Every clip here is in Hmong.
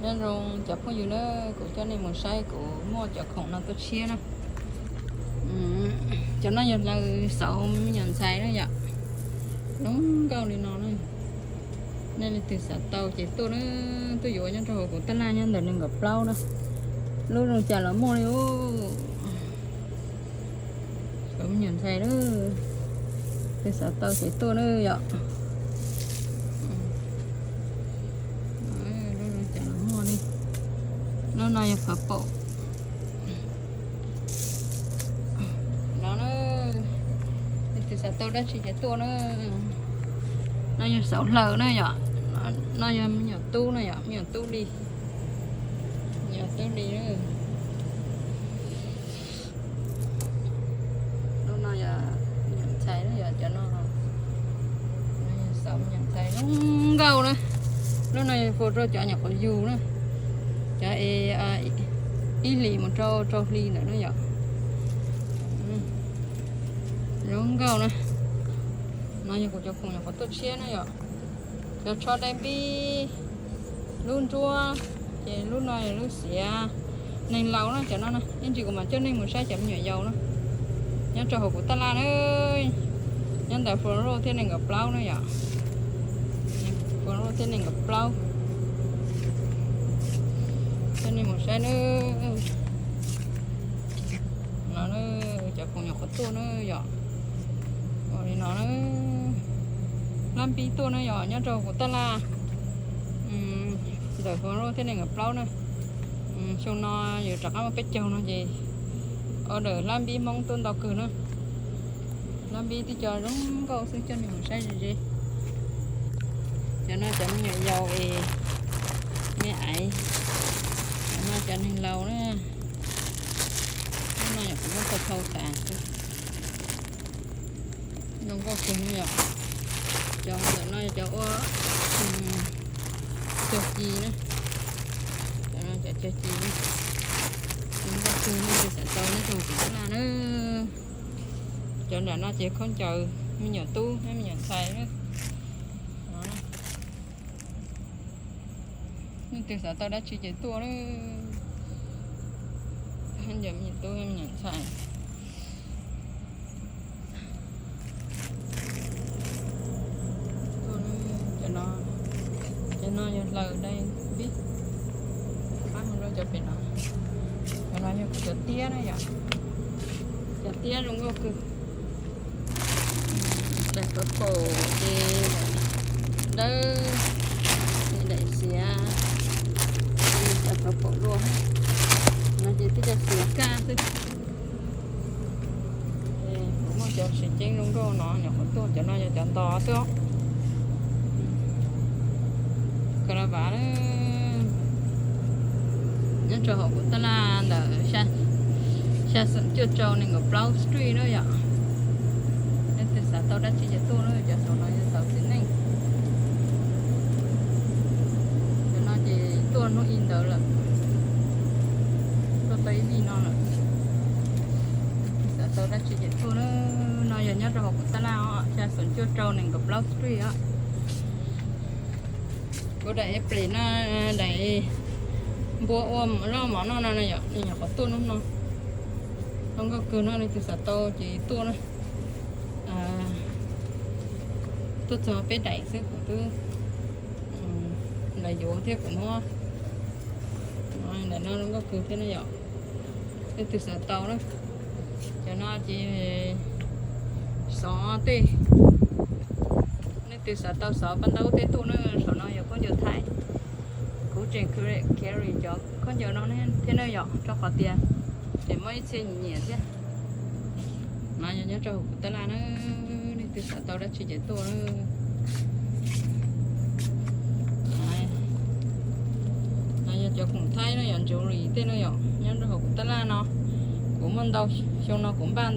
Nyob zoo cov phooj ywg na, kuv coj nej mus saib kuv muaj cov khoom no tuaj tshiab na. Cov no yog hlaws xauv me nyuam ntxhais na yom. Zoo nkauj li no na. Nej leej twg xav tau ces tuaj na, tuaj yuav nyob rau hauv kuv tab laj nyob ntawm nees nkaum plaub na. Lub zoo cas los muaj li. Xauv me nyuam ntxhais na, leej twg xav tau ces tuaj na yom. Lub zoo cas los muaj li. Lub no yog purple no na. Leej twg xav tau dab tsi ces tuaj na. No yog xauv hlaws na yom. No yog me nyuam tub na yom, me nyuam tub li. Me nyuam tub li na. Lub no yog me nyuam ntxhais na yom, cov no xauv me nyuam ntxhais zoo nkauj na. Lub no yog fu rau cov nyuam qhuav yug na, cov es ib hlis mus rau rau hli ntawd na yom. Zoo nkauj na. No yog kuv cov khoom nyuam qhuav tuaj tshiab na yom. Cov tsho dai npib, lub nruab, ces lub no yog lub xiav. Neeg laus no cov no na, ib ntsis kuv mam coj nej mus saib cov me nyuam yaus na. Nyob rau hauv kuv tab laj na, nyob ntawm Florence thiab nees nkaum plaub na yom. Florence thiab nees nkaum plaub. Coj nej mus saib na. No cov khoom nyuam qhuav tuaj na yom. Ua li no na, hlab npib tuaj na yom, nyob rau kuv tab laj ntawm Florence thiab nees nkaum plaub na. Xyoo no yuav rov qab muaj peb caug no ces order hlab npib Hmoob tuaj ntau kawg na. Hlab npib tib co zoo nkauj xwb, coj nej mus saib ze ze. Cov no cov me nyuam yaus es me aiv, cov no cov neeg laus na. Lub no yog kuv muab tau thau tas xwb. Zoo nkauj kawg no yom. Cov ntawm no yog cov ua cog ci na. Cov no cov cog ci na. Zoo nkauj kawg, nej leej twg xav tau nyob rau kuv tab laj na. Cov nram no ces khaub ncaws me nyuam tub thiab me nyuam ntxhais na. Nej leej twg xav tau dab tsi ces tuaj na. Khaub ncaws me nyuam tub thiab me nyuam ntxhais. Cov no yog hlaws dai npib. Pab mus rau cov pem no. Cov no yog kuv cov tiab na yom. Cov tiab zoo nkauj kawg. Daim purple ces daim dawb, daim xiav, daim purple dua. No ces tib co xiav kaj xwb. Kuv muaj cov tseem ceeb zoo nkauj no nyuam qhuav tuaj, cov no yog cov ntos xwb. Ka la vas na, nyob rau hauv kuv tab laj ntawm xya xoom cuaj rau nees nkaum plaub street na yom. Leej twg xav tau dab tsi ces tuaj na, cov saum no yog saum txiv neej. Cov no ces tuaj hnub ib ntawd lawm, tuaj tau ib vij no lawm. Xav tau dab tsi ces tuaj na. No yog nyob rau hauv kuv tab laj os, xya xoom cuaj rau nees nkaum plaub street os. Kuv daim apron no, daim npua ua loj mov noj no yom, nws nyuam qhuav tuaj hnub no. Zoo nkauj kawg no, leej twg xav tau ces tuaj na. Tuaj txog peb daim xwb kuv twb lawv yuav thiab kuv muab. Daim no zoo nkauj kawg thiab no yom. Leej twg xav tau na. Cov no ces xov tej. Leej twg xav tau xov paj ntaub tej tuaj na, saum no yog khaub ncaws Thaib. Kuv tseem carry cov khaub ncaws no thiab na yom, rau qhov tias tseem muaj ib txhia nyiam nyiam thiab. No yog nyob rau hauv kuv tab laj na, leej twg xav tau dab tsi ces tuaj na. No yog cov khoom Thaib no yom, jewelry tej no yom, nyob rau hauv kuv tab laj no. Kuv muaj ntau, xyoo no kuv npaj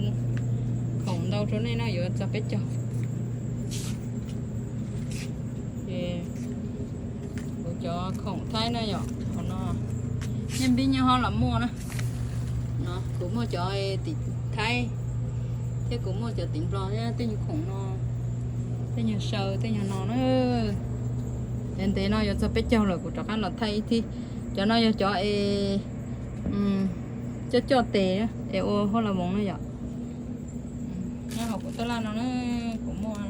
khoom ntau rau nej no yuav txog peb caug. Ces kuv cov khoom Thaib na yom, hauv no nyiaj npib nyiaj hob los muaj na. No kuv muaj cov tim Thaib thiab kuv muaj cov tim Nplog thiab, tej nyuag khoom no, tej nyuag saw tej nyuag no na. Ntev ntev no yuav txog peb caug lawm kuv rov qab los thaij ib thib. Cov no yog cov es coj coj tes es ua hauj lwm na yom. Nyob hauv kuv tab laj no na, kuv muaj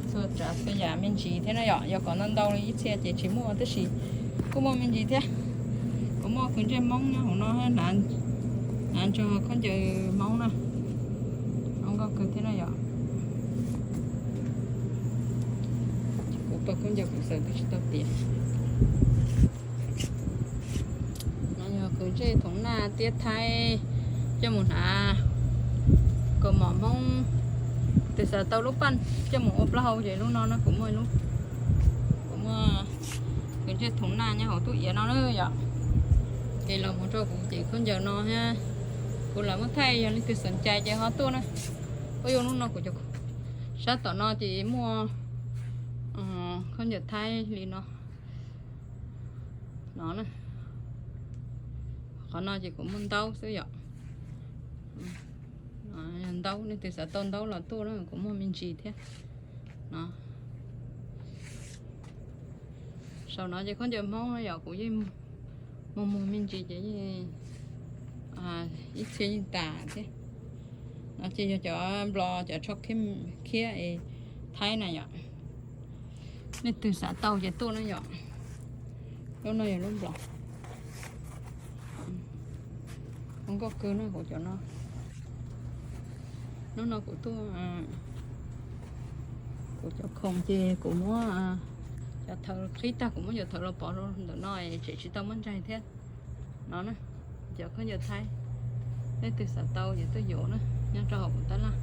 txhua tsav txhua yam me ntsis thiab na yom. Yog kom ntau ntau li ib txhia ces tsis muaj tab sis kuj muaj me ntsis thiab. Kuv muaj khwv ntsej Hmoob nyob hauv no, hnav nrog khaub ncaws Hmoob na, zoo nkauj kawg thiab na yom. Kuv pom khaub ncaws kuv xaws twb tsis tau tiav. No yog khwv ntsej thoov naj tiab thaib, coj mus hnav kaus mom Hmoob, tus xav tau lub paj coj mus ua plaub hau ces lub no na kuv muaj, kuv muaj khwv ntsej thoov naj nyob hauv tub iav no na yom. Ces los mus rau kuv ces khaub ncaws no thiab, kuv lam muab thaij, yog leej twg xom cai ces ho tuaj na. Ua yuav lub no kuv cov, sab tom no ces muaj khaub ncaws thaib li no. No, qhov no ces kuv muaj ntaub xwb yom. Ntaub, leej twg xav tau ntaub los tuaj na, kuv muaj me ntsis thiab. No, saum no ces khaub ncaws Hmoob no yom, kuv yeej muag muag me ntsis ces yeej ib txhia yeej tas thiab. No ces yog cov nplos cov tsho khiab es thaib na yom. Leej twg xav tau ces tuaj na yom. Lub no yog lub nplos. Zoo nkauj kawg no kuv cov no. Hnub no kuv tuaj, kuv cov khoom ces kuv muab cov thawv qhib tag kuv muab cov thawv los pov rau ntawm no es tseem tsis tau muab ntsaig thiab. No na, cov khaub ncaws thaib, leej twg xav tau ces tuaj yuav na, nyob rau hauv kuv tab laj.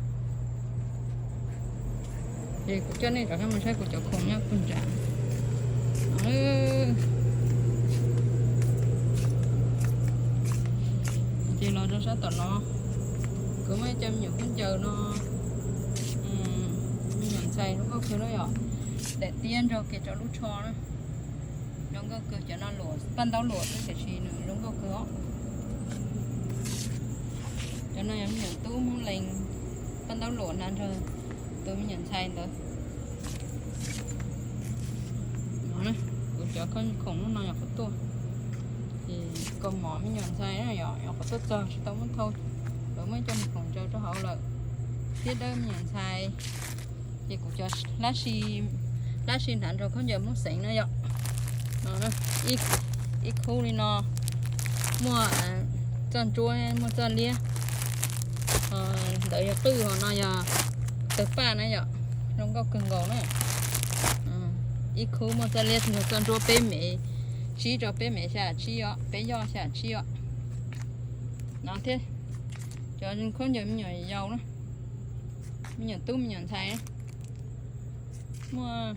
Ces kuv coj nej rov qab mus saib kuv cov khoom nyob puag nrad. Ces los rau sab tom no, kuv muaj ib co me nyuam khaub ncaws no, me nyuam ntxhais zoo nkauj kawg na yom, daim tiab nrog kiag rau lub tsho na. Zoo nkauj kawg, cov no luam, paj ntaub luam xwb tiam sis nws zoo nkauj kawg os. Cov no yog me nyuam tub Hmoob Lees, paj ntaub luam hnav nrog tus me nyuam ntxhais ntawd. Kuv cov khoom hnub no yog qhov tuaj, ces kaus mom me nyuam ntxhais yog qhov tuaj txog tsis tau muab thau, lawv muab coj mus khoom ntsaws rau hauv lawm, thiab dawb me nyuam ntxhais. Ces kuv cov hlab si, hlab si hnav nrog khaub ncaws Hmoob xeev na yom. Ib khub li no muaj txoj ntsuab, muaj txoj liab, ntawd yog qwj, ho no yog tawg paj na yom, zoo nkauj kawg nkaus na. Ib khub muaj txoj liab nrog txoj ntsuab peb mev, tsib rau peb mev xya tsib os, peb yoj xya tsib os. No thiab, cov khaub ncaws me nyuam yaus na, me nyuam tub me nyuam ntxhais na. Muaj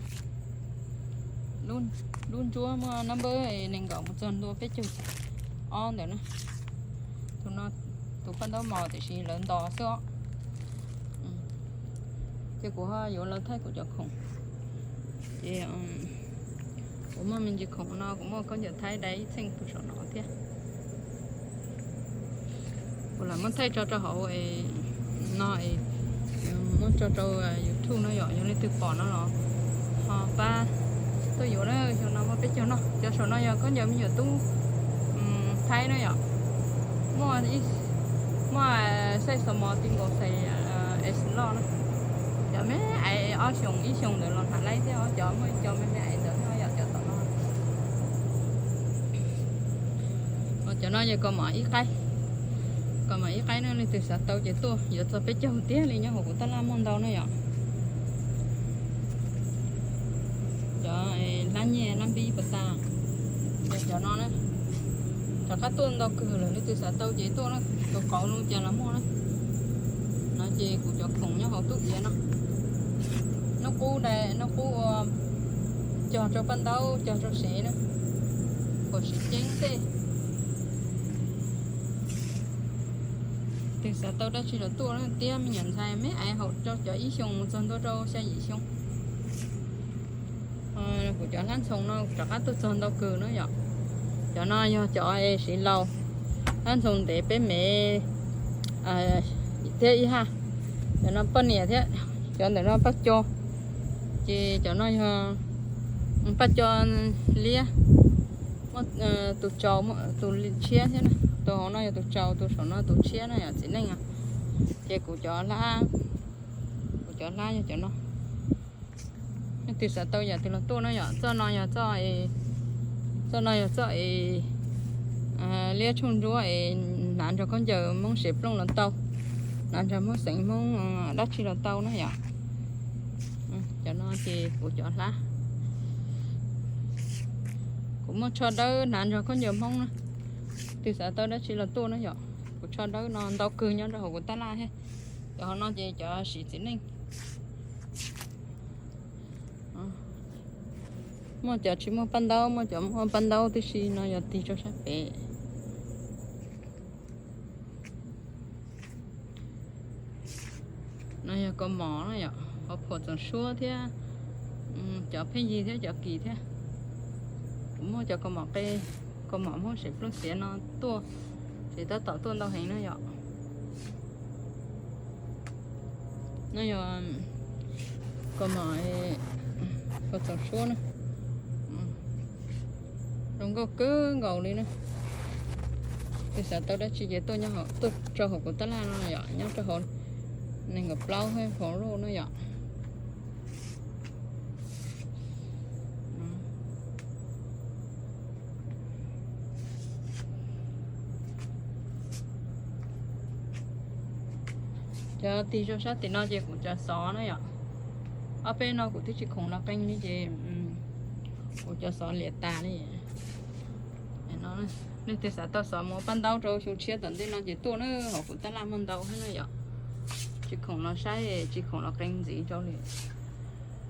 lub ntsuab muaj nab npawb nees nkaum mus txog ntua peb caug ob ntawm na. Tus no tus paj ntaub mos tiam sis lawv ntos xwb os. Ces kuv ho yuav los thaij kuv cov khoom. Ces kuv muaj me ntsis khoom no, kuv muaj khaub ncaws thaib dai ib txheej puag saum no thiab. Kuv lam muab thaij tso rau hauv no, muab tso rau YouTube no yom, yog leej twg pom no los ho pab tuaj yuav na. Xyoo no muaj peb caug no, cov saum no yog khaub ncaws me nyuam tub thaib na yom. Muaj, muaj size small, ti nkaus size S loj na. Cov me aiv ob xyoos ib xyoos ntawd los hnav laib thiab, cov muaj cov me me aiv ntawd yom, cov tom no. Cov no yog kaus mom ib qaib, kaus mom ib qaib na, leej twg xav tau ces tuaj, yuav txog peb caug tiag li, nyob hauv kuv tab laj muaj ntau na yom. Cov hlab nyiaj hlab npib pas tas, ces cov no na, rov qab tuaj ntau kawg lawm, leej twg xav tau ces tuaj na, tus qauv zoo cas los muaj na. No ces kuv cov khoom nyob hauv tub iav no, nub qub, nub qub ua cog rau paj ntaub, cog rau sev na, kom siv ceeb tej. Twg xav tau dab tsi los tuaj na, tiab me nyuam ntxhais me aiv hauv rau cov ib xyoos mus txog ntua rau xya yim xyoo. Kuv cov hlab ntxhoo no rov qab tuaj txog ntau kawg na yom. Cov no yog cov siv laus, hlab ntxhoo ntev peb mev thiab ib haj. Cov no poj niam thiab, cov ntawm no paj co, ces cov no yog paj co liab. Muaj tus tsaus, tus tshiab thiab na. Tus hauv no yog tus tsaus, tus saum no tus tshiab na yom, txiv neej os. Ces kuv cov hlab, kuv cov hlab yog cov no. Leej twg xav tau yam twg los tuaj na yom. Txoj no yog txoj, txoj no yog txoj es liab tshooj ntsuab es hnav nrog khaub ncaws Hmoob Xeev Plooj los tau, hnav nrog Hmoob xeev Hmoob dab tsi los tau na yom. Cov no ces kuv cov hlab. Kuv muaj tsho dawb hnav nrog khaub ncaws Hmoob na. Twg xav tau dab tsi los tuaj na yom. Kuv tsho dawb no ntau kawg nyob rau hauv kuv tab laj thiab. Cov hauv no ces cov siv txiv neej. Muaj cov tsis muaj paj ntaub, muaj cov muaj paj ntaub tib si no yog tig rau sab pem. No yog kaus mom na yom, hauv phuam txoom suab thiab cov pheej yig thiab cov kis thiab. Kuv muaj cov kaus mom qe, kaus mom Hmoob Xeev Plooj xiav no tuaj, ces tab tom tuaj ntau heev na yom. No yog kaus mom, kaus txoom suab na, zoo nkauj kawg nkaus li na. Twg xav tau dab tsi ces tuaj, tuaj rau hauv kuv tab laj no yom, nyob rau hauv nees nkaum plaub hauv loj na yom. Cov tig rau sab tim no ces kuv cov xov na yom. Ob peb no kuv twb tsis khoom los qee li ces kuv cov xov liam tas li. Nej twg xav tau xov mus paj ntaub rau xyoo tshiab tom ntej no ces tuaj na, hauv kuv tab laj muaj ntau thiab na yom. Tsis khoom los saib, tsis khoom los qee ntxiv rau li,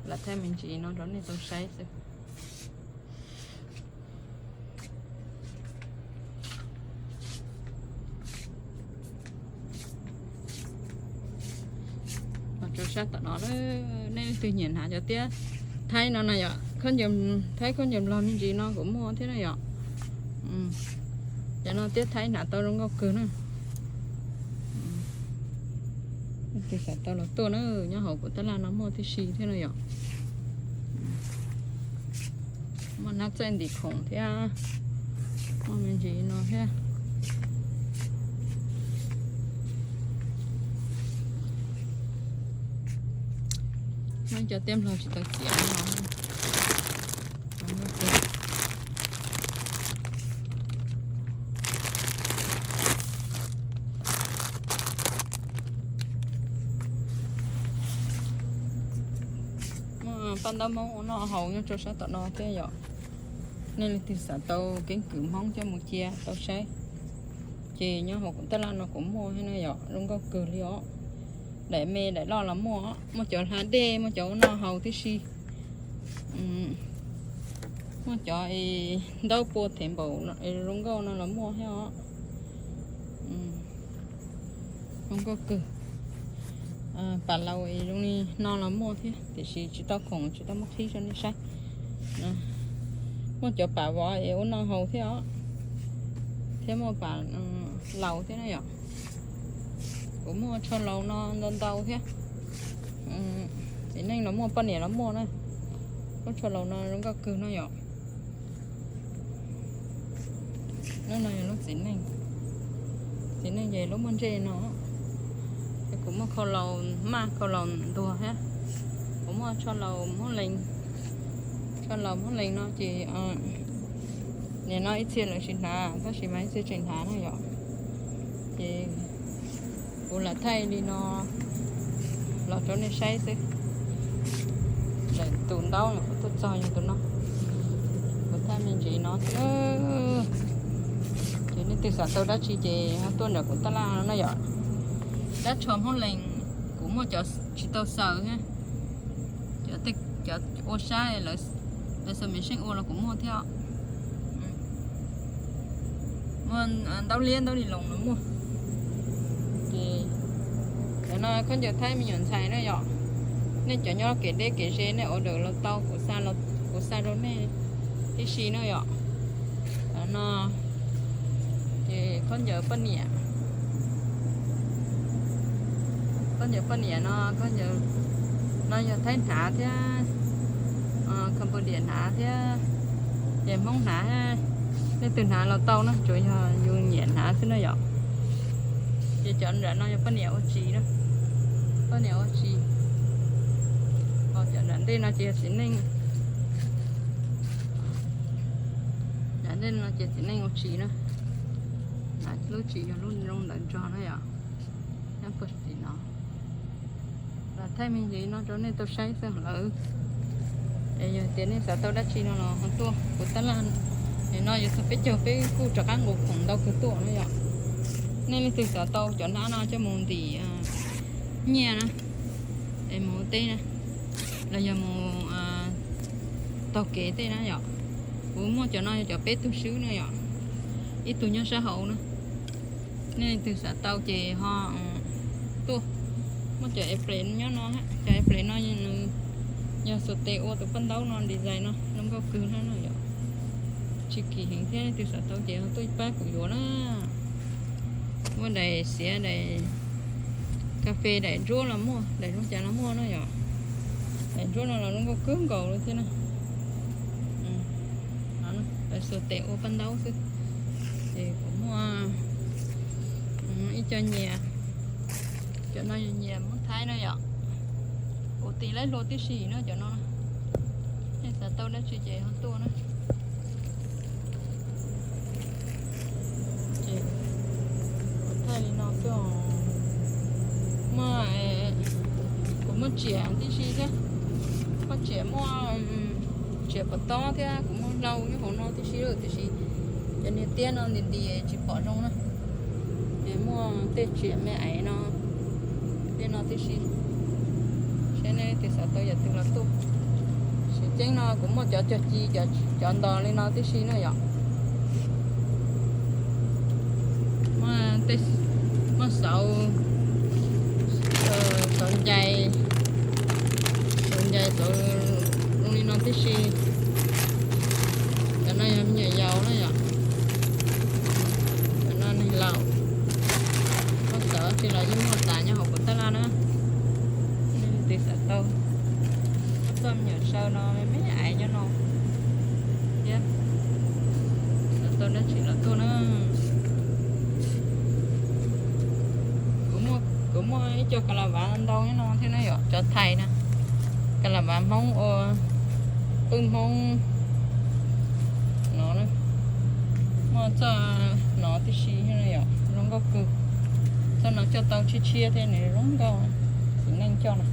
lam thaij me ntsis no rau nej tau saib xwb. Rau sab tom no, nej leej twg nyiam hnav cov tiab Thaib no na yom, khaub ncaws Thaib khaub ncaws Nplog me ntsis no kuv muaj thiab na yom. Cov no tiab Thaib hnav tau zoo nkauj kawg na. Leej twg xav tau los tuaj na, nyob hauv kuv tab laj no muaj tib si thiab na yom. Muaj hnab txaij ntim khoom thiab, muaj me ntsis no thiab. Muaj cov tiab Nplog tsis tau txiav no. Muaj paj ntaub Hmoob ua noj haus nyob rau sab tom no thiab yom. Nej leej twg xav tau keeb kwm Hmoob coj mus cia tau saib, ces nyob hauv kuv tab laj no kuv muaj thiab na yom, zoo nkauj kawg li os. Daim me daim loj los muaj, muaj cov hla dej, muaj cov ua noj haus tib si. Muaj cov ntaub pua thev npaum zoo nkauj no los muaj thiab os. Zoo nkauj kawg. Pam laus zoo li no los muaj thiab, tiam sis tsis tau khoom tsis tau muab qhib rau nej saib. Muaj cov pam vov es ua noj haus thiab os, thiab muaj pam laus thiab na yom. Kuv muaj tsho laus no ntau ntau thiab. Txiv neej los muaj, poj niam los muaj na. Lub tsho laus no zoo nkauj kawg no yom. Lub no yog lub txiv neej. Txiv neej ces lub muaj ntsej no. Ces kuv muaj khau laus maj khau laus ntuag thiab. Kuv muaj tsho laus Hmoob Lees. Tsho laus Hmoob Lees no ces nim no ib txhia lawv tsis hnav tab sis mas ib txhia tseem hnav na yom. Ces kuv lam thaij li no los rau nej saib xwb. Lawm tus ntaub kuv tuaj txog yog tus no. Kuv thaij me ntsis no xwb. Ces nej twg xav tau dab tsi ces ho tuaj nram kuv tab laj no na yom. Dab tsho Hmoob Lees kuv muaj cov tsis tau xaws thiab. Cov ua sab lawv xaws me seej ua los kuv muaj thiab. Muaj ntaub liab ntaub li loos los muaj. Ces cov no khaub ncaws Thaib me nyuam ntxhais na yom. Nej cov nyob kev deb kev ze nej order los tau, kuv xa rau nej tib si na yom. No ces khaub ncaws poj niam, khaub ncaws poj niam no, khaub ncaws no yog Thaib hnav thiab, Cambodia hnav thiab, ces Hmoob hnav thiab. Nej twg hnav los tau na, tsuas yog yus nyiam hnav xwb na yom. Ces cov nram no yog poj niam ua tsis na, poj niam ua tsis. Ho cov nram ntej no ces yog txiv neej, nram ntej no ces txiv neej ua tsis na. Lub tsis yog lub zoo ntawd nrog na yom. Nyob puag tim no, los thaij me ntsis no rau nej tau saib xwb lawm. Es yog tias nej xav tau dab tsi no los ho tuaj kuv tab laj. Nim no yuav txog peb caug peb kuj rov qab nqus khoom ntau kawg tuaj na yom. Nej leej twg xav tau cov nab no coj mus ntim nyiaj na, es mus ua teb na, los yog mus taug kev tej na yom. Kuv muaj cov no yog cov peb tug swb na yom, ib tug nyob sab hauv na. Nej leej twg xav tau ces ho tuaj. Muaj cov eple nyob no, cov eple no yog xuas tes ua tus paj ntaub no design no zoo nkauj kawg na no yom. Tsis kim heev thiab, leej twg xav tau ces ho tuaj pab kuv yuav na. Muaj daim xiav, daim kas fes, daim ntsuab los muaj, daim zoo cas los muaj na yom. Daim ntsuab no los zoo nkauj kawg nkaus li thiab na. Lawv xuas tes ua paj ntaub xwb. Ces kuv muaj ib co nyias, cov no yog nyias Hmoob Thaib na yom. Kuv tis laib hluas tib si na cov no. Nej xav tau dab tsi ces ho tuaj na. Ces kuv thaij li no xwb os. Muaj, kuv muaj tsiam tib si thiab. Muaj tsiam, muaj tsiam pom tob thiab kuv muaj hlau nyob hauv no tib si lawm tiam sis cov niag tiab no nti nti tsis pom zoo na. Muaj tej tsiam me aiv no, tej no tib si. Saib nej leej twg xav tau yam twg los tuaj. Sim ceeb no kuv muaj cov cog ci, cov ntos li no tib si na yom. Muaj xauv, xauv ncais, xauv ncais, xauv zoo li no tib si. Cov no yog me nyuam yaus na yom. Cov no neeg laus, muaj xauv tsis los yeej muaj tas nyob hauv kuv tab laj na. Nej leej twg xav tau, muaj txoj me nyuam saw no me me aiv nyob no thiab. Xav tau dab tsi los tuaj na. Kuv muaj ib co kas las vas ntau nyob no thiab na yom, cov thais na. Kas las vas Hmoob ua qwj Hmoob no, muaj txoj no tib si yom, zoo nkauj kawg. Txoj no coj tau tshiab tshiab thiab nws zoo nkauj, txiv neej coj na.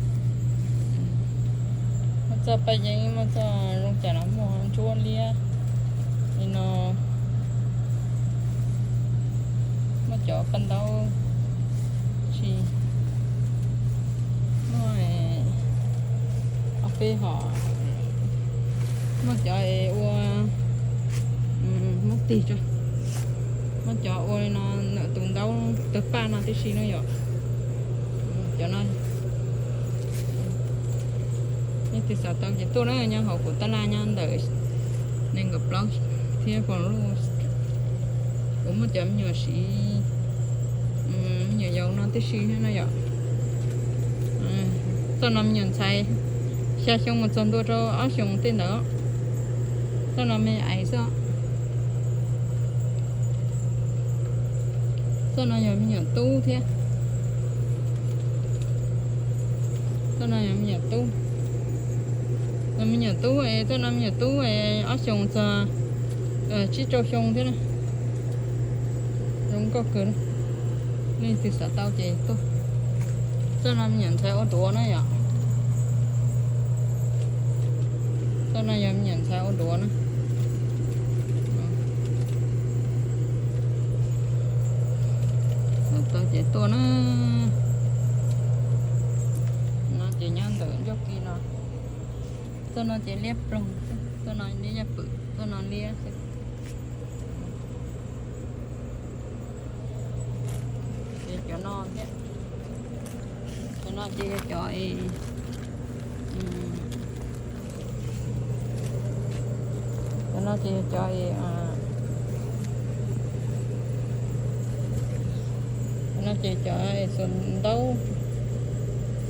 Muaj txoj paj yeeb, muaj txoj zoo cas los muaj, ntsuab liab li no. Muaj cov paj ntaub tsis muaj, ob peb hom. Muaj cov ua, muab tig tso, muaj cov ua li no ntawm tus ntaub tawg paj no tib si no yom. Cov no, nej twg xav tau ces tuaj na, nyob hauv kuv tab laj nyob ntawm nees nkaum plaub thiab kaum lub. Kuv muaj cov me nyuam siv, me nyuam yaus no tib si thiab no yom. Txoj no me nyuam ntxhais xya xyoo mus txog ntua rau ob xyoos tej ntawd. Txoj no me aiv xwb. Txoj no yog me nyuam tub thiab. Txoj no yog me nyuam tub. Txoj me nyuam tub, txoj no me nyuam tub ob xyoos txog tsib rau xyoo thiab na. Zoo nkauj kawg. Nej twg xav tau ces tuaj. Txoj no me nyuam ntxhais ua duav na yom. Txoj no yog me nyuam ntxhais ua duav na. Xav tau ces tuaj na. No ces nyob ntawm ncauj ki no. Txoj no ces liab ploog, txoj no liab yaj pwm, txoj no liab xwb. Ces cov no thiab, cov no ces yog cov, cov no ces yog cov, cov no ces cov xuas ntaub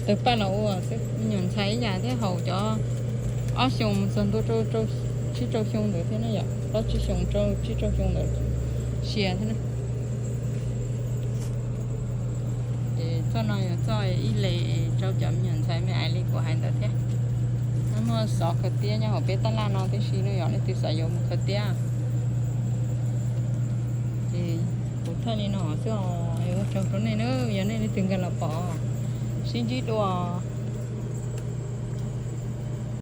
tawg paj los ua xwb, me nyuam ntxhais ib yam thiab, haus cov ob xyoos mus txog ntua rau rau tsib rau xyoo ntawd thiab na yom, plaub tsib xyoo rau tsib rau xyoo ntawd sia thiab na. Ces txoj no yog txoj ib le rau cov me nyuam ntxhais me ais li kuv hais ntawd thiab. Muaj xov khaws tiab nyob hauv peb tab laj no tib si no yog leej twg xav yuav mus khaws tiab. Ces kuv thaij li no xwb os, ua tsaug rau nej na, yog nej leej twg nkag los pom sib ntsib dua.